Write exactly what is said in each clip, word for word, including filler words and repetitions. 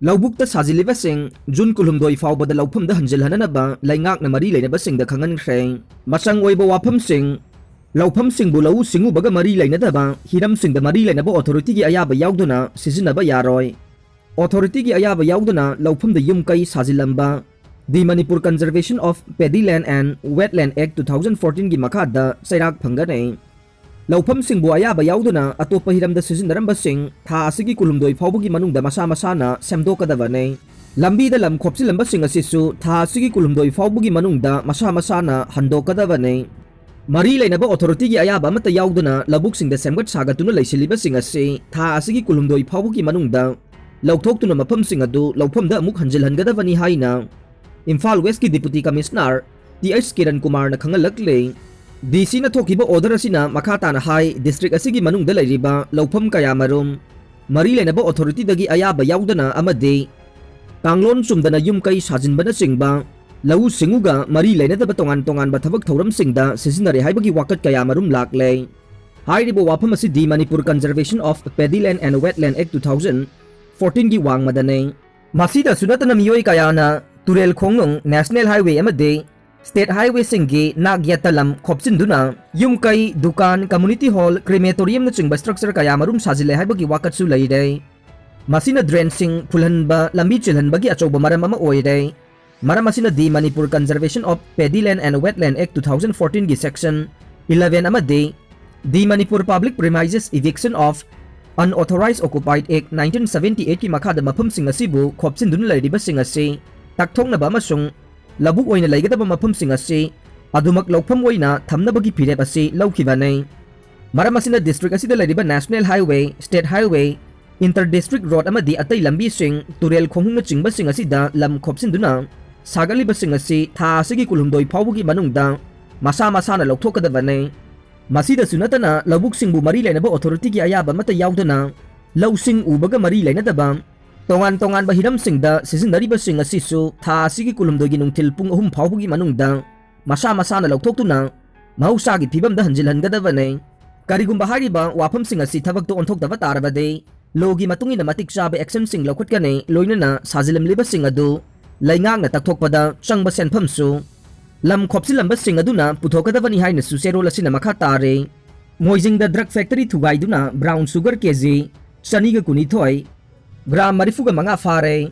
ꯂꯧꯕꯨꯛꯇ ꯁꯥꯖꯤꯜꯂꯤꯕꯁꯤꯡ ꯖꯨꯟ ꯀꯨꯟꯍꯨꯝꯗꯣꯏ ꯐꯥꯎꯕꯗ ꯂꯧꯐꯝꯗ ꯍꯟꯖꯤꯜꯍꯟꯅꯅꯕ ꯂꯩꯉꯥꯛꯅ ꯃꯔꯤ ꯂꯩꯅꯕꯁꯤꯡꯗ ꯈꯪꯍꯟꯈ꯭ꯔꯦ꯫ ꯃꯆꯪ ꯑꯣꯏꯕ ꯋꯥꯐꯝꯁꯤꯡ: ꯂꯧꯐꯝꯁꯤꯡꯕꯨ ꯂꯧꯎ ꯁꯤꯡꯎꯕꯒ ꯃꯔꯤ ꯂꯩꯅꯗꯕ ꯍꯤꯔꯝꯁꯤꯡꯗ ꯃꯔꯤ ꯂꯩꯅꯕ ꯑꯣꯊꯣꯔꯤꯇꯤꯒꯤ ꯑꯌꯥꯕ ꯌꯥꯎꯗꯅ ꯁꯤꯖꯤꯟꯅꯕ ꯌꯥꯔꯣꯏ꯫ ꯑꯣꯊꯣꯔꯤꯇꯤꯒꯤ ꯑꯌꯥꯕ ꯌꯥꯎꯗꯅ ꯂꯧꯐꯝꯗ ꯌꯨꯝ ꯀꯩ ꯁꯥꯖꯤꯜꯂꯝꯕ꯫ The Manipur Conservation of Paddy Land and Wetland Act two thousand fourteen ꯒꯤ ꯃꯈꯥꯗ ꯆꯩꯔꯥꯛ ꯐꯪꯒꯅꯤ꯫ ꯂꯧꯐꯝꯁꯤꯡꯕꯨ ꯑꯌꯥꯕ ꯌꯥꯎꯗꯅ ꯑꯇꯣꯞꯄ ꯍꯤꯔꯝꯗ ꯁꯤꯖꯤꯟꯅꯔꯝꯕꯁꯤꯡ ꯊꯥ ꯑꯁꯤꯒꯤ ꯀꯨꯟꯍꯨꯝꯗꯣꯏ ꯐꯥꯎꯕꯒꯤ ꯃꯅꯨꯡꯗ ꯃꯁꯥ ꯃꯁꯥꯅ ꯁꯦꯝꯗꯣꯛꯀꯗꯕꯅꯤ꯫ ꯂꯝꯕꯤꯗ ꯂꯝ ꯈꯣꯞꯆꯤꯜꯂꯝꯕꯁꯤꯡ ꯑꯁꯤꯁꯨ ꯊꯥ ꯑꯁꯤꯒꯤ ꯀꯨꯟꯍꯨꯝꯗꯣꯏ ꯐꯥꯎꯕꯒꯤ ꯃꯅꯨꯡꯗ ꯃꯁꯥ ꯃꯁꯥꯅ ꯍꯟꯗꯣꯛꯀꯗꯕꯅꯤ꯫ ꯃꯔꯤ ꯂꯩꯅꯕ ꯑꯣꯊꯣꯔꯤꯇꯤꯒꯤ ꯑꯌꯥꯕ ꯑꯃꯠꯇ ꯌꯥꯎꯗꯅ ꯂꯧꯕꯨꯛꯁꯤꯡꯗ ꯁꯦꯝꯒꯠ ꯁꯥꯒꯠꯇꯨꯅ ꯂꯩꯁꯤꯜꯂꯤꯕꯁꯤꯡ ꯑꯁꯤ ꯊꯥ ꯑꯁꯤꯒꯤ ꯀꯨꯟꯍꯨꯝꯗꯣꯏ ꯐꯥꯎꯕꯒꯤ ꯃꯅꯨꯡꯗ ꯂꯧꯊꯣꯛꯇꯨꯅ ꯃꯐꯝꯁꯤꯡ ꯑꯗꯨ ꯂꯧꯐꯝꯗ ꯑꯃꯨꯛ ꯍꯟꯖꯤꯜꯍꯟꯒꯗꯕꯅꯤ ꯍꯥꯏꯅ ꯏꯝꯐꯥꯜ ꯋꯦꯁꯀꯤ deputy commissioner T H Kiran ꯀꯨꯃꯥꯔꯅ ꯈꯪꯍꯜꯂꯛꯂꯤ꯫ ꯗꯤ ꯁꯤꯅ ꯊꯣꯛꯈꯤꯕ ꯑꯣꯔꯗꯔ ꯑꯁꯤꯅ ꯃꯈꯥ ꯇꯥꯅ ꯍꯥꯏ, ꯗꯤꯁꯇ꯭ꯔꯤꯛ ꯑꯁꯤꯒꯤ ꯃꯅꯨꯡꯗ ꯂꯩꯔꯤꯕ ꯂꯧꯐꯝ ꯀꯌꯥꯃꯔꯨꯝ ꯃꯔꯤ ꯂꯩꯅꯕ ꯑꯣꯊꯣꯔꯤꯇꯤꯗꯒꯤ ꯑꯌꯥꯕ ꯌꯥꯎꯗꯅ ꯑꯃꯗꯤ ꯀꯥꯡꯂꯣꯟ ꯆꯨꯝꯗꯅ ꯌꯨꯝ ꯀꯩ ꯁꯥꯖꯤꯟꯕꯅꯆꯤꯡꯕ ꯂꯧꯎ ꯁꯤꯡꯎꯒ ꯃꯔꯤ ꯂꯩꯅꯗꯕ ꯇꯣꯉꯥꯟ ꯇꯣꯉꯥꯟꯕ ꯊꯕꯛ ꯊꯧꯔꯝꯁꯤꯡꯗ ꯁꯤꯖꯤꯟꯅꯔꯦ ꯍꯥꯏꯕꯒꯤ ꯋꯥꯀꯠ ꯀꯌꯥꯃꯔꯨꯝ ꯂꯥꯛꯂꯦ꯫ ꯍꯥꯏꯔꯤꯕ ꯋꯥꯐꯝ ꯑꯁꯤꯗꯤ Manipur Conservation of Paddy Land and Wetland Act two thousand fourteen ꯒꯤ ꯋꯥꯡꯃꯗꯅꯤ꯫ ꯃꯁꯤꯗꯁꯨ ꯅꯠꯇꯅ ꯃꯤꯑꯣꯏ ꯀꯌꯥꯅ ꯇꯨꯔꯦꯜ ꯈꯣꯡꯅꯨꯡ, ꯅꯦꯁꯅꯦꯜ ꯍꯥꯏꯋꯦ ꯑꯃꯗꯤ ꯁ꯭ꯇꯦꯠ ꯍꯥꯏꯋꯦꯁꯤꯡꯒꯤ ꯅꯥꯛ ꯌꯦꯠꯇ ꯂꯝ ꯈꯣꯞꯆꯤꯟꯗꯨꯅ ꯌꯨꯝ ꯀꯩ, ꯗꯨꯀꯥꯟ, ꯀꯝꯃ꯭ꯌꯨꯅꯤꯇꯤ ꯍꯣꯜ, ꯀ꯭ꯔꯤꯃꯦꯇꯣꯔꯤꯌꯝꯅꯆꯤꯡꯕ ꯁ꯭ꯇ꯭ꯔꯛꯆꯔ ꯀꯌꯥꯃꯔꯨꯝ ꯁꯥꯖꯤꯜꯂꯦ ꯍꯥꯏꯕꯒꯤ ꯋꯥꯀꯠꯁꯨ ꯂꯩꯔꯦ꯫ ꯃꯁꯤꯅ ꯗ꯭ꯔꯦꯟꯁꯤꯡ ꯐꯨꯜꯍꯟꯕ, ꯂꯝꯕꯤ ꯆꯤꯜꯍꯟꯕꯒꯤ ꯑꯆꯧꯕ ꯃꯔꯝ ꯑꯃ ꯑꯣꯏꯔꯦ꯫ ꯃꯔꯝ ꯑꯁꯤꯅ The Manipur Conservation of Paddy Land and Wetland Act two thousand fourteen ꯒꯤ Section eleven ꯑꯃꯗꯤ The Manipur Public Premises Eviction of Unauthorized Occupied Act nineteen seventy eight ꯀꯤ ꯃꯈꯥꯗ ꯃꯐꯝꯁꯤꯡ ꯑꯁꯤꯕꯨ ꯈꯣꯞꯆꯤꯟꯗꯨꯅ ꯂꯩꯔꯤꯕꯁꯤꯡ ꯑꯁꯤ ꯇꯛꯊꯣꯛꯅꯕ ꯑꯃꯁꯨꯡ ꯂꯧꯕꯨꯛ ꯑꯣꯏꯅ ꯂꯩꯒꯗꯕ ꯃꯐꯝꯁꯤꯡ ꯑꯁꯤ ꯑꯗꯨꯃꯛ ꯂꯧꯐꯝ ꯑꯣꯏꯅ ꯊꯝꯅꯕꯒꯤ ꯐꯤꯔꯦꯞ ꯑꯁꯤ ꯂꯧꯈꯤꯕꯅꯤ꯫ ꯃꯔꯝ ꯑꯁꯤꯅ ꯗꯤꯁꯇ꯭ꯔꯤꯛ ꯑꯁꯤꯗ ꯂꯩꯔꯤꯕ national highway, state highway, inter district road ꯑꯃꯗꯤ ꯑꯇꯩ ꯂꯝꯕꯤꯁꯤꯡ, ꯇꯨꯔꯦꯜ ꯈꯣꯡꯅꯨꯡꯅꯆꯤꯡꯕꯁꯤꯡ ꯑꯁꯤꯗ ꯂꯝ ꯈꯣꯞꯆꯤꯟꯗꯨꯅ ꯁꯥꯒꯠꯂꯤꯕꯁꯤꯡ ꯑꯁꯤ ꯊꯥ ꯑꯁꯤꯒꯤ ꯀꯨꯟꯍꯨꯝꯗꯣꯏ ꯐꯥꯎꯕꯒꯤ ꯃꯅꯨꯡꯗ ꯃꯁꯥ ꯃꯁꯥꯅ ꯂꯧꯊꯣꯛꯀꯗꯕꯅꯤ꯫ ꯃꯁꯤꯗꯁꯨ ꯅꯠꯇꯅ ꯂꯧꯕꯨꯛꯁꯤꯡꯕꯨ ꯃꯔꯤ ꯂꯩꯅꯕ ꯑꯣꯊꯣꯔꯤꯇꯤꯒꯤ ꯑꯌꯥꯕ ꯑꯃꯠꯇ ꯌꯥꯎꯗꯅ ꯂꯧꯁꯤꯡ ꯎꯕꯒ ꯃꯔꯤ ꯂꯩꯅꯗꯕ ꯇꯣꯉꯥꯟ ꯇꯣꯉꯥꯟꯕ ꯍꯤꯔꯝꯁꯤꯡꯗ ꯁꯤꯖꯤꯟꯅꯔꯤꯕꯁꯤꯡ ꯑꯁꯤꯁꯨ ꯊꯥ ꯑꯁꯤꯒꯤ ꯀꯨꯟꯍꯨꯝꯗꯣꯏꯒꯤ ꯅꯨꯡꯊꯤꯜ ꯄꯨꯡ ꯑꯍꯨꯝ ꯐꯥꯎꯕꯒꯤ ꯃꯅꯨꯡꯗ ꯃꯁꯥ ꯃꯁꯥꯅ ꯂꯧꯊꯣꯛꯇꯨꯅ ꯃꯍꯧꯁꯥꯒꯤ ꯐꯤꯕꯝꯗ ꯍꯟꯖꯤꯜꯍꯟꯒꯗꯕꯅꯤ꯫ ꯀꯔꯤꯒꯨꯝꯕ ꯍꯥꯏꯔꯤꯕ ꯋꯥꯐꯝꯁꯤꯡ ꯑꯁꯤ ꯊꯕꯛꯇ ꯑꯣꯟꯊꯣꯛꯇꯕ ꯇꯥꯔꯕꯗꯤ Law ꯒꯤ ꯃꯇꯨꯡ ꯏꯟꯅ ꯃꯇꯤꯛ ꯆꯥꯕ action ꯁꯤꯡ ꯂꯧꯈꯠꯀꯅꯤ, ꯂꯣꯏꯅꯅ ꯁꯥꯖꯤꯜꯂꯝꯂꯤꯕꯁꯤꯡ ꯑꯗꯨ ꯂꯩꯉꯥꯛꯅ ꯇꯛꯊꯣꯛꯄꯗ ꯆꯪꯕ ꯁꯦꯟꯐꯝꯁꯨ ꯂꯝ ꯈꯣꯞꯆꯤꯜꯂꯝꯕꯁꯤꯡ ꯑꯗꯨꯅ ꯄꯨꯊꯣꯛꯀꯗꯕꯅꯤ ꯍꯥꯏꯅꯁꯨ ꯆꯦꯔꯣꯜ ꯑꯁꯤꯅ ꯃꯈꯥ ꯇꯥꯔꯦ꯫ ꯃꯣꯏꯖꯤꯡꯗ drug factory ꯊꯨꯒꯥꯏꯗꯨꯅ brown sugar K G ꯆꯅꯤꯒ ꯀꯨꯟꯅꯤꯊꯣꯏ, gram ꯃꯔꯤꯐꯨꯒ ꯃꯉꯥ ꯐꯥꯔꯦ꯫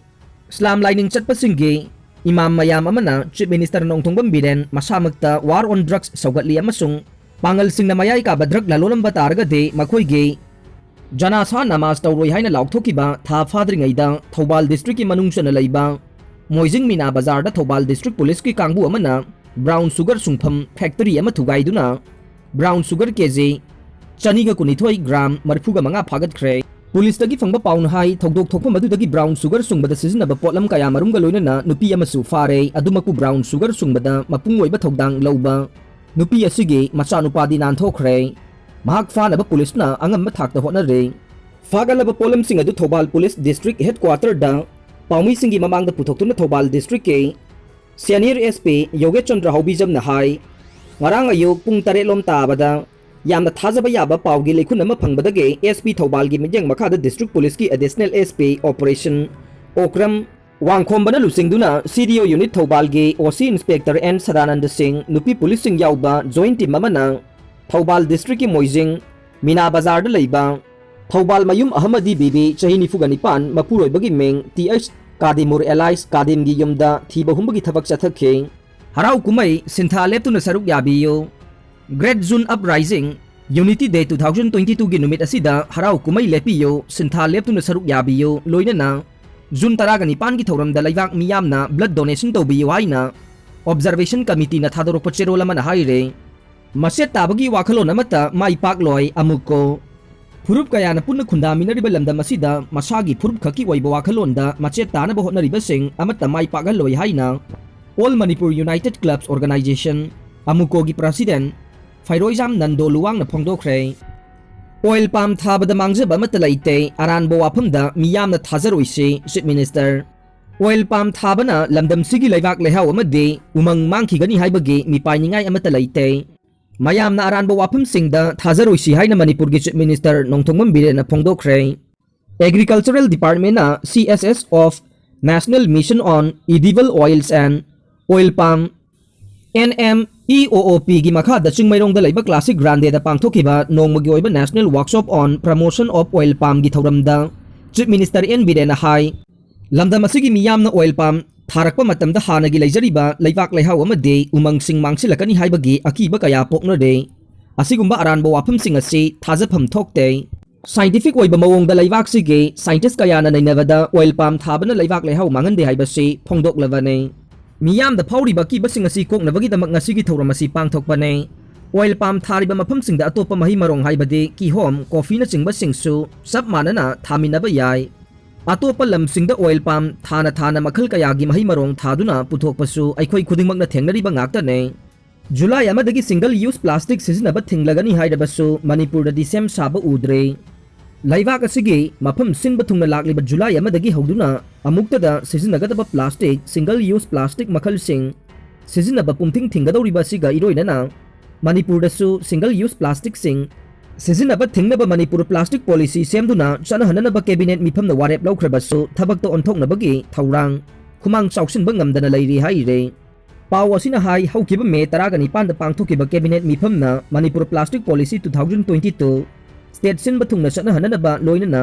ꯁ꯭ꯂꯥꯝ ꯂꯥꯏꯅꯤꯡ ꯆꯠꯄꯁꯤꯡꯒꯤ ꯏꯃꯥꯝ ꯃꯌꯥꯝ ꯑꯃꯅ Chief Minister Nongthombam Biren ꯃꯁꯥꯃꯛꯇ war on drugs ꯁꯧꯒꯠꯂꯤ ꯑꯃꯁꯨꯡ ꯄꯥꯡꯒꯜꯁꯤꯡꯅ ꯃꯌꯥꯏ ꯀꯥꯕ drug ꯂꯂꯣꯜꯂꯝꯕ ꯇꯥꯔꯒꯗꯤ ꯃꯈꯣꯏꯒꯤ ꯖꯅꯥꯁꯥ ꯅꯃꯥꯖ ꯇꯧꯔꯣꯏ ꯍꯥꯏꯅ ꯂꯥꯎꯊꯣꯛꯈꯤꯕ ꯊꯥ ꯐꯥꯗ꯭ꯔꯤꯉꯩꯗ ꯊꯧꯕꯥꯜ district ꯀꯤ ꯃꯅꯨꯡ ꯆꯟꯅ ꯂꯩꯕ ꯃꯣꯏꯖꯤꯡ ꯃꯤꯅꯥ ꯕꯖꯥꯔꯗ ꯊꯧꯕꯥꯜ district police ꯀꯤ ꯀꯥꯡꯕꯨ ꯑꯃꯅ brown sugar ꯁꯨꯡꯐꯝ factory ꯑꯃ ꯊꯨꯒꯥꯏꯗꯨꯅ brown sugar K G ꯆꯅꯤꯒ ꯀꯨꯟꯅꯤꯊꯣꯏ, gram ꯃꯔꯤꯐꯨꯒ ꯃꯉꯥ ꯐꯥꯒꯠꯈ꯭ꯔꯦ꯫ ꯄꯨꯂꯤꯁꯇꯒꯤ ꯐꯪꯕ ꯄꯥꯎꯅ ꯍꯥꯏ, ꯊꯧꯗꯣꯛ ꯊꯣꯛꯐꯝ ꯑꯗꯨꯗꯒꯤ brown sugar ꯁꯨꯡꯕꯗ ꯁꯤꯖꯤꯟꯅꯕ ꯄꯣꯠꯂꯝ ꯀꯌꯥ ꯃꯔꯨꯝꯒ ꯂꯣꯏꯅꯅ ꯅꯨꯄꯤ ꯑꯃꯁꯨ ꯐꯥꯔꯦ꯫ ꯑꯗꯨꯃꯛꯄꯨ brown sugar ꯁꯨꯡꯕꯗ ꯃꯄꯨꯡ ꯑꯣꯏꯕ ꯊꯧꯗꯥꯡ ꯂꯧꯕ ꯅꯨꯄꯤ ꯑꯁꯤꯒꯤ ꯃꯆꯥꯅꯨꯄꯥꯗꯤ ꯅꯥꯟꯊꯣꯛꯈ꯭ꯔꯦ꯫ ꯃꯍꯥꯛ ꯐꯥꯅꯕ ꯄꯨꯂꯤꯁꯅ ꯑꯉꯝꯕ ꯊꯥꯛꯇ ꯍꯣꯠꯅꯔꯤ꯫ ꯐꯥꯒꯠꯂꯕ ꯄꯣꯠꯂꯝꯁꯤꯡ ꯑꯗꯨ ꯊꯧꯕꯥꯜ police district headquarter ꯗ ꯄꯥꯎꯃꯤꯁꯤꯡꯒꯤ ꯃꯃꯥꯡꯗ ꯄꯨꯊꯣꯛꯇꯨꯅ ꯊꯧꯕꯥꯜ district ꯀꯤ senior S P ꯌꯣꯒꯦꯁ ꯆꯟꯗ꯭ꯔ ꯍꯥꯎꯕꯤꯖꯝꯅ ꯍꯥꯏ, ꯉꯔꯥꯡ ꯑꯌꯨꯛ ꯄꯨꯡ ꯇꯔꯦꯠ ꯂꯣꯝ ꯇꯥꯕꯗ ꯌꯥꯝꯅ ꯊꯥꯖꯕ ꯌꯥꯕ ꯄꯥꯎꯒꯤ ꯂꯩꯈꯨꯟ ꯑꯃ ꯐꯪꯕꯗꯒꯤ S P ꯊꯧꯕꯥꯜꯒꯤ ꯃꯤꯠꯌꯦꯡ ꯃꯈꯥꯗ district police ꯀꯤ additional S P operation Okram ꯋꯥꯡꯈꯣꯝꯕꯅ ꯂꯨꯆꯤꯡꯗꯨꯅ C D O unit ꯊꯧꯕꯥꯜꯒꯤ O C inspector N Sadananda ꯁꯤꯡ, ꯅꯨꯄꯤ ꯄꯨꯂꯤꯁꯁꯤꯡ ꯌꯥꯎꯕ joint team ꯑꯃꯅ ꯊꯧꯕꯥꯜ district ꯀꯤ ꯃꯣꯏꯖꯤꯡ ꯃꯤꯅꯥ ꯕꯖꯥꯔꯗ ꯂꯩꯕ ꯊꯧꯕꯥꯜ ꯃꯌꯨꯝ ꯑꯍꯃꯗꯤ ꯕꯤꯕꯤ, ꯆꯍꯤ ꯅꯤꯐꯨꯒ ꯅꯤꯄꯥꯟ, ꯃꯄꯨꯔꯣꯏꯕꯒꯤ ꯃꯤꯡ T H ꯀꯥꯗꯤꯃꯨꯔ alias ꯀꯥꯗꯤꯝꯒꯤ ꯌꯨꯝꯗ ꯊꯤꯕ ꯍꯨꯝꯕꯒꯤ ꯊꯕꯛ ꯆꯠꯊꯈꯤ꯫ ꯍꯔꯥꯎ ꯀꯨꯝꯍꯩ ꯁꯤꯟꯊꯥ ꯂꯦꯞꯇꯨꯅ ꯁꯔꯨꯛ ꯌꯥꯕꯤꯌꯨ꯫ Great June Uprising, Unity Day two thousand twenty two ꯒꯤ ꯅꯨꯃꯤꯠ ꯑꯁꯤꯗ ꯍꯔꯥꯎ ꯀꯨꯝꯍꯩ ꯂꯦꯞꯄꯤꯌꯨ, ꯁꯤꯟꯊꯥ ꯂꯦꯞꯇꯨꯅ ꯁꯔꯨꯛ ꯌꯥꯕꯤꯌꯨ, ꯂꯣꯏꯅꯅ June ꯇꯔꯥꯒ ꯅꯤꯄꯥꯟꯒꯤ ꯊꯧꯔꯝꯗ ꯂꯩꯕꯥꯛ ꯃꯤꯌꯥꯝꯅ blood donation ꯇꯧꯕꯤꯌꯨ ꯍꯥꯏꯅ Observation Committee ꯅ ꯊꯥꯗꯣꯔꯛꯄ ꯆꯦꯔꯣꯜ ꯑꯃꯅ ꯍꯥꯏꯔꯦ꯫ ꯃꯆꯦꯠ ꯇꯥꯕꯒꯤ ꯋꯥꯈꯜꯂꯣꯟ ꯑꯃꯠꯇ ꯃꯥꯏ ꯄꯥꯛꯂꯣꯏ, ꯑꯃꯨꯛꯀꯣ꯫ ꯐꯨꯔꯨꯞ ꯀꯌꯥꯅ ꯄꯨꯟꯅ ꯈꯨꯟꯗꯥꯃꯤꯟꯅꯔꯤꯕ ꯂꯝꯗꯝ ꯑꯁꯤꯗ ꯃꯁꯥꯒꯤ ꯐꯨꯔꯨꯞ ꯈꯛꯀꯤ ꯑꯣꯏꯕ ꯋꯥꯈꯜꯂꯣꯟꯗ ꯃꯆꯦꯠ ꯇꯥꯅꯕ ꯍꯣꯠꯅꯔꯤꯕꯁꯤꯡ ꯑꯃꯠꯇ ꯃꯥꯏ ꯄꯥꯛꯍꯜꯂꯣꯏ ꯍꯥꯏꯅ All Manipur United Clubs Organisation, ꯑꯃꯨꯀꯣꯒꯤ president ꯐꯩꯔꯣꯏꯖꯥꯝ Nando ꯂꯨꯋꯥꯡꯅ ꯐꯣꯡꯗꯣꯛꯈ꯭ꯔꯦ꯫ Oil palm ꯊꯥꯕꯗ ꯃꯥꯡꯖꯕ ꯑꯃꯠꯇ ꯂꯩꯇꯦ, ꯑꯔꯥꯟꯕ ꯋꯥꯐꯝꯗ ꯃꯤꯌꯥꯝꯅ ꯊꯥꯖꯔꯣꯏꯁꯤ, Chief Minister꯫ Oil palm ꯊꯥꯕꯅ ꯂꯝꯗꯝꯁꯤꯒꯤ ꯂꯩꯕꯥꯛ ꯂꯩꯍꯥꯎ ꯑꯃꯗꯤ ꯎꯃꯪ ꯃꯥꯡꯈꯤꯒꯅꯤ ꯍꯥꯏꯕꯒꯤ ꯃꯤꯄꯥꯏꯅꯤꯡꯉꯥꯏ ꯑꯃꯠꯇ ꯂꯩꯇꯦ꯫ ꯃꯌꯥꯝꯅ ꯑꯔꯥꯟꯕ ꯋꯥꯐꯝꯁꯤꯡꯗ ꯊꯥꯖꯔꯣꯏꯁꯤ ꯍꯥꯏꯅ ꯃꯅꯤꯄꯨꯔꯒꯤ Chief Minister Nongthombam ꯕꯤꯔꯦꯟꯅ ꯐꯣꯡꯗꯣꯛꯈ꯭ꯔꯦ꯫ Agricultural Departmentꯅ C S S of National Mission on Edible Oils and Oil Palm, N M E O O Pꯒꯤ ꯃꯈꯥꯗ ꯆꯤꯡꯃꯩꯔꯣꯡꯗ ꯂꯩꯕ Classic Grandeꯗ ꯄꯥꯡꯊꯣꯛꯈꯤꯕ ꯅꯣꯡꯃꯒꯤ ꯑꯣꯏꯕ National Workshop on Promotion of Oil Palmꯒꯤ ꯊꯧꯔꯝꯗ Chief Minister N ꯕꯤꯔꯦꯟꯅ ꯍꯥꯏ, ꯂꯝꯗꯝ ꯑꯁꯤꯒꯤ ꯃꯤꯌꯥꯝꯅ oil palm ꯊꯥꯔꯛꯄ ꯃꯇꯝꯗ ꯍꯥꯟꯅꯒꯤ ꯂꯩꯖꯔꯤꯕ ꯂꯩꯕꯥꯛ ꯂꯩꯍꯥꯎ ꯑꯃꯗꯤ ꯎꯃꯪꯁꯤꯡ ꯃꯥꯡꯁꯤꯜꯂꯛꯀꯅꯤ ꯍꯥꯏꯕꯒꯤ ꯑꯀꯤꯕ ꯀꯌꯥ ꯄꯣꯛꯅꯔꯦ꯫ ꯑꯁꯤꯒꯨꯝꯕ ꯑꯔꯥꯟꯕ ꯋꯥꯐꯝꯁꯤꯡ ꯑꯁꯤ ꯊꯥꯖꯐꯝ ꯊꯣꯛꯇꯦ꯫ Scientific ꯑꯣꯏꯕ ꯃꯑꯣꯡꯗ ꯂꯩꯕꯥꯛꯁꯤꯒꯤ scientist ꯀꯌꯥꯅ ꯅꯩꯅꯕꯗ oil palm ꯊꯥꯕꯅ ꯂꯩꯕꯥꯛ ꯂꯩꯍꯥꯎ ꯃꯥꯡꯍꯟꯗꯦ ꯍꯥꯏꯕꯁꯤ ꯐꯣꯡꯗꯣꯛꯂꯕꯅꯤ꯫ ꯃꯤꯌꯥꯝꯗ ꯐꯥꯎꯔꯤꯕ ꯑꯀꯤꯕꯁꯤꯡ ꯑꯁꯤ ꯀꯣꯛꯅꯕꯒꯤꯗꯃꯛ ꯉꯁꯤꯒꯤ ꯊꯧꯔꯝ ꯑꯁꯤ ꯄꯥꯡꯊꯣꯛꯄꯅꯤ꯫ Oil palm ꯊꯥꯔꯤꯕ ꯃꯐꯝꯁꯤꯡꯗ ꯑꯇꯣꯞꯄ ꯃꯍꯩ ꯃꯔꯣꯡ ꯍꯥꯏꯕꯗꯤ ꯀꯤꯍꯣꯝ, ꯀꯣꯐꯤꯅꯆꯤꯡꯕꯁꯤꯡꯁꯨ ꯆꯞ ꯃꯥꯟꯅꯅ ꯊꯥꯃꯤꯟꯅꯕ ꯌꯥꯏ꯫ ꯑꯇꯣꯞꯄ ꯂꯝꯁꯤꯡꯗ oil palm ꯊꯥꯅ ꯊꯥꯅ ꯃꯈꯜ ꯀꯌꯥꯒꯤ ꯃꯍꯩ ꯃꯔꯣꯡ ꯊꯥꯗꯨꯅ ꯄꯨꯊꯣꯛꯄꯁꯨ ꯑꯩꯈꯣꯏ ꯈꯨꯗꯤꯡꯃꯛꯅ ꯊꯦꯡꯅꯔꯤꯕ ꯉꯥꯛꯇꯅꯤ꯫ July ꯑꯃꯗꯒꯤ single use plastic ꯁꯤꯖꯤꯟꯅꯕ ꯊꯤꯡꯂꯒꯅꯤ ꯍꯥꯏꯔꯕꯁꯨ ꯃꯅꯤꯄꯨꯔꯗꯗꯤ ꯁꯦꯝ ꯁꯥꯕ ꯎꯗ꯭ꯔꯦ꯫ ꯂꯩꯕꯥꯛ ꯑꯁꯤꯒꯤ ꯃꯐꯝ ꯁꯤꯟꯕ ꯊꯨꯡꯅ ꯂꯥꯛꯂꯤꯕ July ꯑꯃꯗꯒꯤ ꯍꯧꯗꯨꯅ ꯑꯃꯨꯛꯇꯗ ꯁꯤꯖꯤꯟꯅꯒꯗꯕ plastic, single use plastic ꯃꯈꯜꯁꯤꯡ ꯁꯤꯖꯤꯟꯅꯕ ꯄꯨꯝꯊꯤꯡ ꯊꯤꯡꯒꯗꯧꯔꯤꯕ ꯑꯁꯤꯒ ꯏꯔꯣꯏꯅꯅ ꯃꯅꯤꯄꯨꯔꯗꯁꯨ single use plasticꯁꯤꯡ ꯁꯤꯖꯤꯟꯅꯕ ꯊꯤꯡꯅꯕ ꯃꯅꯤꯄꯨꯔ plastic policy ꯁꯦꯝꯗꯨꯅ ꯆꯠꯅꯍꯟꯅꯅꯕ cabinet ꯃꯤꯐꯝꯅ ꯋꯥꯔꯦꯞ ꯂꯧꯈ꯭ꯔꯕꯁꯨ ꯊꯕꯛꯇ ꯑꯣꯟꯊꯣꯛꯅꯕꯒꯤ ꯊꯧꯔꯥꯡ ꯈꯨꯃꯥꯡ ꯆꯥꯎꯁꯤꯟꯕ ꯉꯝꯗꯅ ꯂꯩꯔꯤ ꯍꯥꯏꯔꯦ꯫ ꯄꯥꯎ ꯑꯁꯤꯅ ꯍꯥꯏ, ꯍꯧꯈꯤꯕ May ꯇꯔꯥꯒ ꯅꯤꯄꯥꯟꯗ ꯄꯥꯡꯊꯣꯛꯈꯤꯕ cabinet ꯃꯤꯐꯝꯅ Manipur plastic policy two thousand twenty two state ꯁꯤꯟꯕ ꯊꯨꯡꯅ ꯆꯠꯅꯍꯟꯅꯅꯕ ꯂꯣꯏꯅꯅ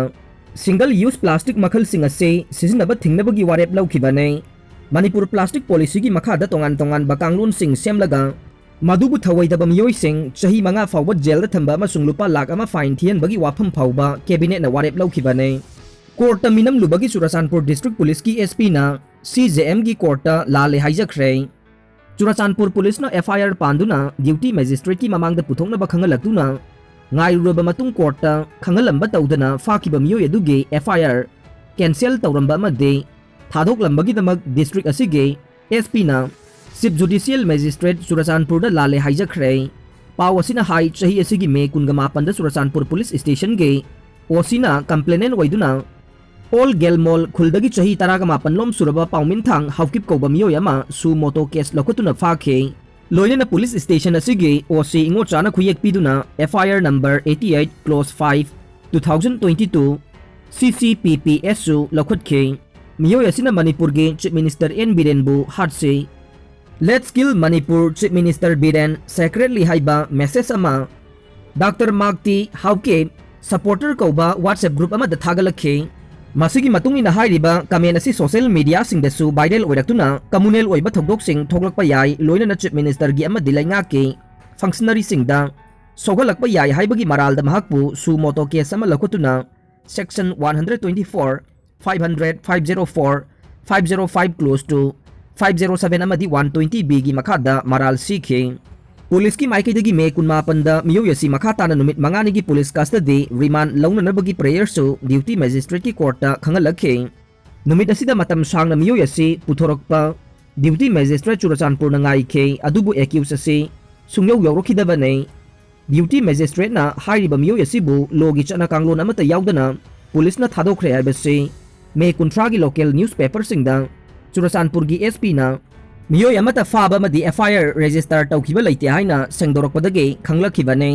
single use plastic ꯃꯈꯜꯁꯤꯡ ꯑꯁꯤ ꯁꯤꯖꯤꯟꯅꯕ ꯊꯤꯡꯅꯕꯒꯤ ꯋꯥꯔꯦꯞ ꯂꯧꯈꯤꯕꯅꯤ꯫ ꯃꯅꯤꯄꯨꯔ plastic policyꯒꯤ ꯃꯈꯥꯗ ꯇꯣꯉꯥꯟ ꯇꯣꯉꯥꯟꯕ ꯀꯥꯡꯂꯣꯟꯁꯤꯡ ꯁꯦꯝꯂꯒ ꯃꯗꯨꯕꯨ ꯊꯧꯑꯣꯏꯗꯕ ꯃꯤꯑꯣꯏꯁꯤꯡ ꯆꯍꯤ ꯃꯉꯥ ꯐꯥꯎꯕ ꯖꯦꯜꯗ ꯊꯝꯕ ꯑꯃꯁꯨꯡ ꯂꯨꯄꯥ ꯂꯥꯈ ꯑꯃ fine ꯊꯤꯍꯟꯕꯒꯤ ꯋꯥꯐꯝ ꯐꯥꯎꯕ cabinetꯅ ꯋꯥꯔꯦꯞ ꯂꯧꯈꯤꯕꯅꯤ꯫ Courtꯇ ꯃꯤꯅꯝꯂꯨꯕꯒꯤ Churachandpur district policeꯀꯤ S Pꯅ C J Mꯒꯤ courtꯇ ꯂꯥꯜꯂꯦ ꯍꯥꯏꯖꯈ꯭ꯔꯦ꯫ Churachandpur policeꯅ F I R ꯄꯥꯟꯗꯨꯅ duty magistrateꯀꯤ ꯃꯃꯥꯡꯗ ꯄꯨꯊꯣꯛꯅꯕ ꯈꯪꯍꯜꯂꯛꯇꯨꯅ ꯉꯥꯏꯔꯨꯔꯕ ꯃꯇꯨꯡ courtꯇ ꯈꯪꯍꯜꯂꯝꯕ ꯇꯧꯗꯅ ꯐꯥꯈꯤꯕ ꯃꯤꯑꯣꯏ ꯑꯗꯨꯒꯤ F I R cancel ꯇꯧꯔꯝꯕ ꯑꯃꯗꯤ ꯊꯥꯗꯣꯛꯂꯝꯕꯒꯤꯗꯃꯛ district ꯑꯁꯤꯒꯤ S Pꯅ Chief Judicial Magistrate ꯆꯨꯔꯆꯥꯟꯄꯨꯔꯗ ꯂꯥꯜꯂꯦ ꯍꯥꯏꯖꯈ꯭ꯔꯦ꯫ ꯄꯥꯎ ꯑꯁꯤꯅ ꯍꯥꯏ, ꯆꯍꯤ ꯑꯁꯤꯒꯤ May ꯀꯨꯟꯒ ꯃꯥꯄꯟꯗ ꯆꯨꯔꯆꯥꯟꯄꯨꯔ police stationꯒꯤ O Cꯅ complainant ꯑꯣꯏꯗꯨꯅ ꯑꯣꯜ ꯒꯦꯜꯃꯣꯜ ꯈꯨꯜꯗꯒꯤ ꯆꯍꯤ ꯇꯔꯥꯒ ꯃꯥꯄꯟ ꯂꯣꯝ ꯁꯨꯔꯕ ꯄꯥꯎꯃꯤꯟꯊꯥꯡ ꯍꯥꯎꯀꯤꯞ ꯀꯧꯕ ꯃꯤꯑꯣꯏ ꯑꯃ suo motu case ꯂꯧꯈꯠꯇꯨꯅ ꯐꯥꯈꯤ꯫ ꯂꯣꯏꯅꯅ police station ꯑꯁꯤꯒꯤ O C ꯏꯉꯣꯆꯥꯅ ꯈꯨꯌꯦꯛ ꯄꯤꯗꯨꯅ F I R number eighty eight clause five two thousand twenty two C C P P S ꯁꯨ ꯂꯧꯈꯠꯈꯤ꯫ ꯃꯤꯑꯣꯏ ꯑꯁꯤꯅ ꯃꯅꯤꯄꯨꯔꯒꯤ Chief Minister N ꯕꯤꯔꯦꯟꯕꯨ ꯍꯥꯠꯁꯤ꯫ Let's kill Manipur, Chief Minister Biren secretly ꯍꯥꯏꯕ message ꯑꯃ Doctor Mark T Hauke supporter ꯀꯧꯕ WhatsApp group ꯑꯃꯗ ꯊꯥꯒꯠꯂꯛꯈꯤ꯫ ꯃꯁꯤꯒꯤ ꯃꯇꯨꯡ ꯏꯟꯅ ꯍꯥꯏꯔꯤꯕ comment ꯑꯁꯤ social media ꯁꯤꯡꯗꯁꯨ viral ꯑꯣꯏꯔꯛꯇꯨꯅ communal ꯑꯣꯏꯕ ꯊꯧꯗꯣꯛꯁꯤꯡ ꯊꯣꯛꯂꯛꯄ ꯌꯥꯏ, ꯂꯣꯏꯅꯅ Chief Minister ꯒꯤ ꯑꯃꯗꯤ ꯂꯩꯉꯥꯛꯀꯤ functionary ꯁꯤꯡꯗ ꯁꯣꯛꯍꯜꯂꯛꯄ ꯌꯥꯏ ꯍꯥꯏꯕꯒꯤ ꯃꯔꯥꯜꯗ ꯃꯍꯥꯛꯄꯨ suo motu case ꯑꯃ ꯂꯧꯈꯠꯇꯨꯅ section one hundred twenty-four, five hundred, five zero four, five zero five close two, five zero seven ꯑꯃꯗꯤ one twenty B ꯒꯤ ꯃꯈꯥꯗ ꯃꯔꯥꯜ ꯁꯤꯈꯤ꯫ ꯄꯨꯂꯤꯁꯀꯤ ꯃꯥꯏꯀꯩꯗꯒꯤ ꯃꯦ ꯀꯨꯟꯃꯥꯄꯟꯗ ꯃꯤꯑꯣꯏ ꯑꯁꯤ ꯃꯈꯥ ꯇꯥꯅ ꯅꯨꯃꯤꯠ ꯃꯉꯥꯅꯤꯒꯤ ꯄꯨꯂꯤꯁ custody remand ꯂꯧꯅꯅꯕꯒꯤ prayer ꯁꯨ duty magistrate ꯀꯤ court ꯇ ꯈꯪꯍꯜꯂꯛꯈꯤ꯫ ꯅꯨꯃꯤꯠ ꯑꯁꯤꯗ ꯃꯇꯝ ꯁꯥꯡꯅ ꯃꯤꯑꯣꯏ ꯑꯁꯤ ꯄꯨꯊꯣꯔꯛꯄ duty magistrate ꯆꯨꯔꯆꯥꯟꯄꯨꯔꯅ ꯉꯥꯏꯈꯤ, ꯑꯗꯨꯕꯨ accused ꯑꯁꯤ ꯁꯨꯡꯌꯧ ꯌꯧꯔꯛꯈꯤꯗꯕꯅꯤ꯫ Duty magistrate ꯅ ꯍꯥꯏꯔꯤꯕ ꯃꯤꯑꯣꯏ ꯑꯁꯤꯕꯨ law ꯒꯤ ꯆꯠꯅ ꯀꯥꯡꯂꯣꯟ ꯑꯃꯠꯇ ꯌꯥꯎꯗꯅ ꯄꯨꯂꯤꯁꯅ ꯊꯥꯗꯣꯛꯈ꯭ꯔꯦ ꯍꯥꯏꯕꯁꯤ ꯃꯦ ꯀꯨꯟꯊ꯭ꯔꯥꯒꯤ local newspaper ꯁꯤꯡꯗ ꯆꯨꯔꯆꯥꯟꯄꯨꯔꯒꯤ S P ꯅ ꯃꯤꯑꯣꯏ ꯑꯃꯠꯇ ꯐꯥꯕ ꯑꯃꯗꯤ F I R register ꯇꯧꯈꯤꯕ ꯂꯩꯇꯦ ꯍꯥꯏꯅ ꯁꯦꯡꯗꯣꯔꯛꯄꯗꯒꯤ ꯈꯪꯂꯛꯈꯤꯕꯅꯤ꯫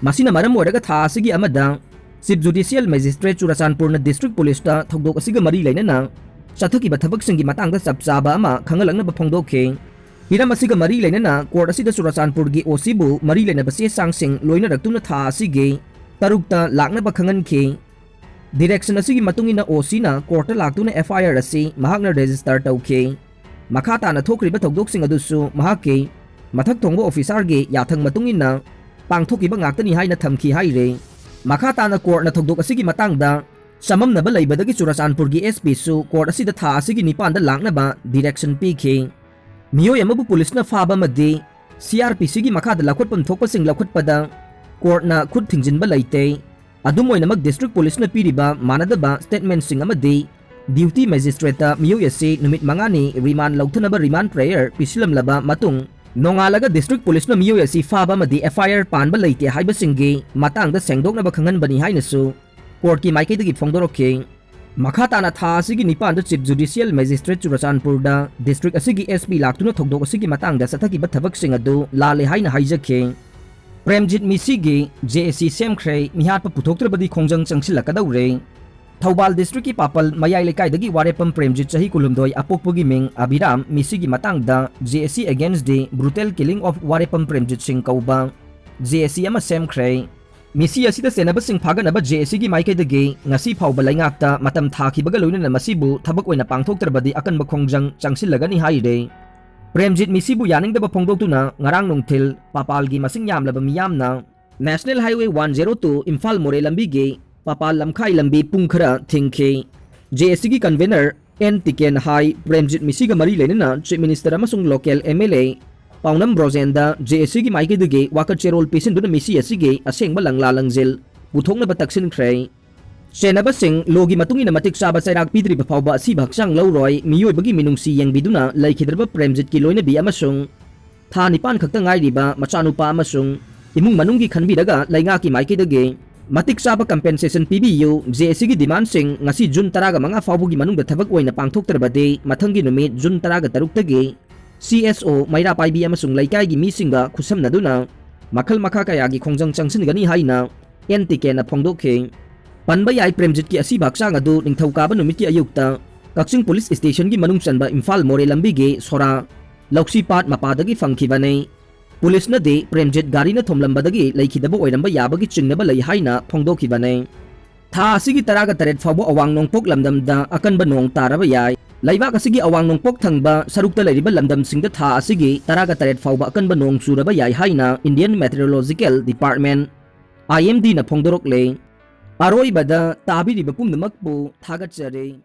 ꯃꯁꯤꯅ ꯃꯔꯝ ꯑꯣꯏꯔꯒ ꯊꯥ ꯑꯁꯤꯒꯤ ꯑꯃꯗ Chief Judicial Magistrate ꯆꯨꯔꯆꯥꯟꯄꯨꯔꯅ district ꯄꯨꯂꯤꯁꯇ ꯊꯧꯗꯣꯛ ꯑꯁꯤꯒ ꯃꯔꯤ ꯂꯩꯅꯅ ꯆꯠꯊꯈꯤꯕ ꯊꯕꯛꯁꯤꯡꯒꯤ ꯃꯇꯥꯡꯗ ꯆꯞ ꯆꯥꯕ ꯑꯃ ꯈꯪꯍꯜꯂꯛꯅꯕ ꯐꯣꯡꯗꯣꯛꯈꯤ꯫ ꯍꯤꯔꯝ ꯑꯁꯤꯒ ꯃꯔꯤ ꯂꯩꯅꯅ court ꯑꯁꯤꯗ ꯆꯨꯔꯆꯥꯟꯄꯨꯔꯒꯤ O C ꯕꯨ ꯃꯔꯤ ꯂꯩꯅꯕ ꯆꯦ ꯆꯥꯡꯁꯤꯡ ꯂꯣꯏꯅꯔꯛꯇꯨꯅ ꯊꯥ ꯑꯁꯤꯒꯤ ꯇꯔꯨꯛꯇ ꯂꯥꯛꯅꯕ ꯈꯪꯍꯟꯈꯤ꯫ Direction ꯑꯁꯤꯒꯤ ꯃꯇꯨꯡ ꯏꯟꯅ O C ꯅ court ꯇ ꯂꯥꯛꯇꯨꯅ F I R ꯑꯁꯤ ꯃꯍꯥꯛꯅ register ꯇꯧꯈꯤ꯫ ꯃꯈꯥ ꯇꯥꯅ ꯊꯣꯛꯈ꯭ꯔꯤꯕ ꯊꯧꯗꯣꯛꯁꯤꯡ ꯑꯗꯨꯁꯨ ꯃꯍꯥꯛꯀꯤ ꯃꯊꯛ ꯊꯣꯡꯕ officer ꯒꯤ ꯌꯥꯊꯪ ꯃꯇꯨꯡ ꯏꯟꯅ ꯄꯥꯡꯊꯣꯛꯈꯤꯕ ꯉꯥꯛꯇꯅꯤ ꯍꯥꯏꯅ ꯊꯝꯈꯤ ꯍꯥꯏꯔꯤ꯫ ꯃꯈꯥ ꯇꯥꯅ court ꯅ ꯊꯧꯗꯣꯛ ꯑꯁꯤꯒꯤ ꯃꯇꯥꯡꯗ ꯆꯃꯝꯅꯕ ꯂꯩꯕꯗꯒꯤ ꯆꯨꯔꯆꯥꯟꯄꯨꯔꯒꯤ S P ꯁꯨ court ꯑꯁꯤꯗ ꯊꯥ ꯑꯁꯤꯒꯤ ꯅꯤꯄꯥꯟꯗ ꯂꯥꯛꯅꯕ direction ꯄꯤꯈꯤ꯫ ꯃꯤꯑꯣꯏ ꯑꯃꯕꯨ ꯄꯨꯂꯤꯁꯅ ꯐꯥꯕ ꯑꯃꯗꯤ C R P C ꯒꯤ ꯃꯈꯥꯗ ꯂꯧꯈꯠꯐꯝ ꯊꯣꯛꯄꯁꯤꯡ ꯂꯧꯈꯠꯄꯗ court ꯅ ꯈꯨꯠ ꯊꯤꯡꯖꯤꯟꯕ ꯂꯩꯇꯦ꯫ ꯑꯗꯨꯝ ꯑꯣꯏꯅꯃꯛ district ꯄꯨꯂꯤꯁꯅ ꯄꯤꯔꯤꯕ ꯃꯥꯟꯅꯗꯕ statement ꯁꯤꯡ ꯑꯃꯗꯤ duty magistrate ꯇ ꯃꯤꯑꯣꯏ ꯑꯁꯤ ꯅꯨꯃꯤꯠ ꯃꯉꯥꯅꯤ remand ꯂꯧꯊꯅꯕ remand prayer ꯄꯤꯁꯤꯜꯂꯝꯂꯕ ꯃꯇꯨꯡ, ꯅꯣꯡꯉꯥꯜꯂꯒ district ꯄꯨꯂꯤꯁꯅ ꯃꯤꯑꯣꯏ ꯑꯁꯤ ꯐꯥꯕ ꯑꯃꯗꯤ F I R ꯄꯥꯟꯕ ꯂꯩꯇꯦ ꯍꯥꯏꯕꯁꯤꯡꯒꯤ ꯃꯇꯥꯡꯗ ꯁꯦꯡꯗꯣꯛꯅꯕ ꯈꯪꯍꯟꯕꯅꯤ ꯍꯥꯏꯅꯁꯨ court ꯀꯤ ꯃꯥꯏꯀꯩꯗꯒꯤ ꯐꯣꯡꯗꯣꯔꯛꯈꯤ꯫ ꯃꯈꯥ ꯇꯥꯅ ꯊꯥ ꯑꯁꯤꯒꯤ ꯅꯤꯄꯥꯟꯗ Chief Judicial Magistrate ꯆꯨꯔꯆꯥꯟꯄꯨꯔꯗ district ꯑꯁꯤꯒꯤ S P ꯂꯥꯛꯇꯨꯅ ꯊꯧꯗꯣꯛ ꯑꯁꯤꯒꯤ ꯃꯇꯥꯡꯗ ꯆꯠꯊꯈꯤꯕ ꯊꯕꯛꯁꯤꯡ ꯑꯗꯨ ꯂꯥꯜꯂꯦ ꯍꯥꯏꯅ ꯍꯥꯏꯖꯈꯤ꯫ ꯄ꯭ꯔꯦꯝꯖꯤꯠ ꯃꯤꯁꯤꯒꯤ J A C ꯁꯦꯝꯈ꯭ꯔꯦ, ꯃꯤꯍꯥꯠꯄ ꯄꯨꯊꯣꯛꯇ꯭ꯔꯕꯗꯤ ꯈꯣꯡꯖꯪ ꯆꯪꯁꯤꯜꯂꯛꯀꯗꯧꯔꯦ꯫ ꯊꯧꯕꯥꯜ districtꯀꯤ ꯄꯥꯄꯜ ꯃꯌꯥꯏ ꯂꯩꯀꯥꯏꯗꯒꯤ ꯋꯥꯔꯦꯞꯄꯝ ꯄ꯭ꯔꯦꯝꯖꯤꯠ ꯆꯍꯤ ꯀꯨꯟꯍꯨꯝꯗꯣꯏ ꯑꯄꯣꯛꯄꯒꯤ ꯃꯤꯡ ꯑꯕꯤꯔꯥꯝ ꯃꯤꯁꯤꯒꯤ ꯃꯇꯥꯡꯗ J A C against the brutal killing of ꯋꯥꯔꯦꯞꯄꯝ Premjit ꯁꯤꯡ ꯀꯧꯕ J A C ꯑꯃ ꯁꯦꯝꯈ꯭ꯔꯦ꯫ ꯃꯤꯁꯤ ꯑꯁꯤꯗ ꯆꯦꯟꯅꯕꯁꯤꯡ ꯐꯥꯒꯠꯅꯕ J A Cꯒꯤ ꯃꯥꯏꯀꯩꯗꯒꯤ ꯉꯁꯤ ꯐꯥꯎꯕ ꯂꯩꯉꯥꯛꯇ ꯃꯇꯝ ꯊꯥꯈꯤꯕꯒ ꯂꯣꯏꯅꯅ ꯃꯁꯤꯕꯨ ꯊꯕꯛ ꯑꯣꯏꯅ ꯄꯥꯡꯊꯣꯛꯇ꯭ꯔꯕꯗꯤ ꯑꯀꯟꯕ ꯈꯣꯡꯖꯪ ꯆꯪꯁꯤꯜꯂꯒꯅꯤ ꯍꯥꯏꯔꯤ꯫ ꯄ꯭ꯔꯦꯝꯖꯤꯠ ꯃꯤꯁꯤꯕꯨ ꯌꯥꯅꯤꯡꯗꯕ ꯐꯣꯡꯗꯣꯛꯇꯨꯅ ꯉꯔꯥꯡ ꯅꯨꯡꯊꯤꯜ ꯄꯥꯄꯥꯜꯒꯤ ꯃꯁꯤꯡ ꯌꯥꯝꯂꯕ ꯃꯤꯌꯥꯝꯅ National Highway one zero two Imphal ꯃꯣꯔꯦ ꯂꯝꯕꯤꯒꯤ ꯄꯥꯄꯥꯜ ꯂꯝꯈꯥꯏ ꯂꯝꯕꯤ ꯄꯨꯡ ꯈꯔ ꯊꯤꯡꯈꯤ꯫ J A Cꯒꯤ convener N Tiken ꯍꯥꯏ ꯄ꯭ꯔꯦꯝꯖꯤꯠ ꯃꯤꯁꯤꯒ ꯃꯔꯤ ꯂꯩꯅꯅ Chief Minister ꯑꯃꯁꯨꯡ local M L A ꯄꯥꯎꯅꯝ ꯕ꯭ꯔꯣꯖꯦꯟꯗ J A Cꯒꯤ ꯃꯥꯏꯀꯩꯗꯒꯤ ꯋꯥꯀꯠ ꯆꯦꯔꯣꯜ ꯄꯤꯁꯤꯟꯗꯨꯅ ꯃꯤꯁꯤ ꯑꯁꯤꯒꯤ ꯑꯁꯦꯡꯕ ꯂꯪꯂꯥ ꯂꯪꯖꯦꯜ ꯄꯨꯊꯣꯛꯅꯕ ꯇꯛꯁꯤꯟꯈ꯭ꯔꯦ꯫ ꯆꯦꯟꯅꯕꯁꯤꯡ ꯂꯣꯒꯤ ꯃꯇꯨꯡ ꯏꯟꯅ ꯃꯇꯤꯛ ꯆꯥꯕ ꯆꯩꯔꯥꯛ ꯄꯤꯗ꯭ꯔꯤꯕ ꯐꯥꯎꯕ ꯑꯁꯤꯕ ꯍꯛꯆꯥꯡ ꯂꯧꯔꯣꯏ, ꯃꯤꯑꯣꯏꯕꯒꯤ ꯃꯤꯅꯨꯡꯁꯤ ꯌꯦꯡꯕꯤꯗꯨꯅ ꯂꯩꯈꯤꯗ꯭ꯔꯕ ꯄ꯭ꯔꯦꯝꯖꯤꯠꯀꯤ ꯂꯣꯏꯅꯕꯤ ꯑꯃꯁꯨꯡ ꯊꯥ ꯅꯤꯄꯥꯟ ꯈꯛꯇ ꯉꯥꯏꯔꯤꯕ ꯃꯆꯥꯅꯨꯄꯥ ꯑꯃꯁꯨꯡ ꯏꯃꯨꯡ ꯃꯅꯨꯡꯒꯤ ꯈꯟꯕꯤꯔꯒ ꯂꯩꯉꯥꯛꯀꯤ ꯃꯥꯏꯀꯩꯗꯒꯤ ꯃꯇꯤꯛ ꯆꯥꯕ compensation ꯄꯤꯕꯤꯌꯨ, J A Cꯒꯤ demandꯁꯤꯡ ꯉꯁꯤ June ꯇꯔꯥꯃꯉꯥ ꯐꯥꯎꯕꯒꯤ ꯃꯅꯨꯡꯗ ꯊꯕꯛ ꯑꯣꯏꯅ ꯄꯥꯡꯊꯣꯛꯇ꯭ꯔꯕꯗꯤ ꯃꯊꯪꯒꯤ ꯅꯨꯃꯤꯠ June ꯇꯔꯥꯇꯔꯨꯛꯇꯒꯤ C S O, ꯃꯩꯔꯥ ꯄꯥꯏꯕꯤ ꯑꯃꯁꯨꯡ ꯂꯩꯀꯥꯏꯒꯤ ꯃꯤꯁꯤꯡꯒ ꯈꯨꯠꯁꯝꯅꯗꯨꯅ ꯃꯈꯜ ꯃꯈꯥ ꯀꯌꯥꯒꯤ ꯈꯣꯡꯖꯪ ꯆꯪꯁꯤꯟꯒꯅꯤ ꯍꯥꯏꯅ N Tikenꯅ ꯐꯣꯡꯗꯣꯛꯈꯤ꯫ ꯄꯟꯕ ꯌꯥꯏ, ꯄ꯭ꯔꯦꯝꯖꯤꯠꯀꯤ ꯑꯁꯤꯕ ꯍꯛꯆꯥꯡ ꯑꯗꯨ ꯅꯤꯡꯊꯧꯀꯥꯕ ꯅꯨꯃꯤꯠꯀꯤ ꯑꯌꯨꯛꯇ ꯀꯛꯆꯤꯡ police stationꯒꯤ ꯃꯅꯨꯡ ꯆꯟꯕ ꯏꯝꯐꯥꯜ ꯃꯣꯔꯦ ꯂꯝꯕꯤꯒꯤ ꯁꯣꯔꯥ ꯂꯧꯁꯤꯄꯥꯠ ꯃꯄꯥꯗꯒꯤ ꯐꯪꯈꯤꯕꯅꯤ꯫ ꯄꯨꯂꯤꯁꯅꯗꯤ ꯄ꯭ꯔꯦꯝꯖꯤꯠ ꯒꯥꯔꯤꯅ ꯊꯣꯝꯂꯝꯕꯗꯒꯤ ꯂꯩꯈꯤꯗꯕ ꯑꯣꯏꯔꯝꯕ ꯌꯥꯕꯒꯤ ꯆꯤꯡꯅꯕ ꯂꯩ ꯍꯥꯏꯅ ꯐꯣꯡꯗꯣꯛꯈꯤꯕꯅꯤ꯫ ꯊꯥ ꯑꯁꯤꯒꯤ ꯇꯔꯥꯒ ꯇꯔꯦꯠ ꯐꯥꯎꯕ ꯑꯋꯥꯡ ꯅꯣꯡꯄꯣꯛ ꯂꯝꯗꯝꯗ ꯑꯀꯟꯕ ꯅꯣꯡ ꯇꯥꯔꯕ ꯌꯥꯏ꯫ ꯂꯩꯕꯥꯛ ꯑꯁꯤꯒꯤ ꯑꯋꯥꯡ ꯅꯣꯡꯄꯣꯛ ꯊꯪꯕ ꯁꯔꯨꯛꯇ ꯂꯩꯔꯤꯕ ꯂꯝꯗꯝꯁꯤꯡꯗ ꯊꯥ ꯑꯁꯤꯒꯤ ꯇꯔꯥꯒ ꯇꯔꯦꯠ ꯐꯥꯎꯕ ꯑꯀꯟꯕ ꯅꯣꯡ ꯆꯨꯔꯕ ꯌꯥꯏ ꯍꯥꯏꯅ Indian Meteorological Department, I M Dꯅ ꯐꯣꯡꯗꯣꯔꯛꯂꯦ꯫ ꯑꯔꯣꯏꯕꯗ ꯇꯥꯕꯤꯔꯤꯕ ꯄꯨꯝꯅꯃꯛꯄꯨ ꯊꯥꯒꯠꯆꯔꯤ꯫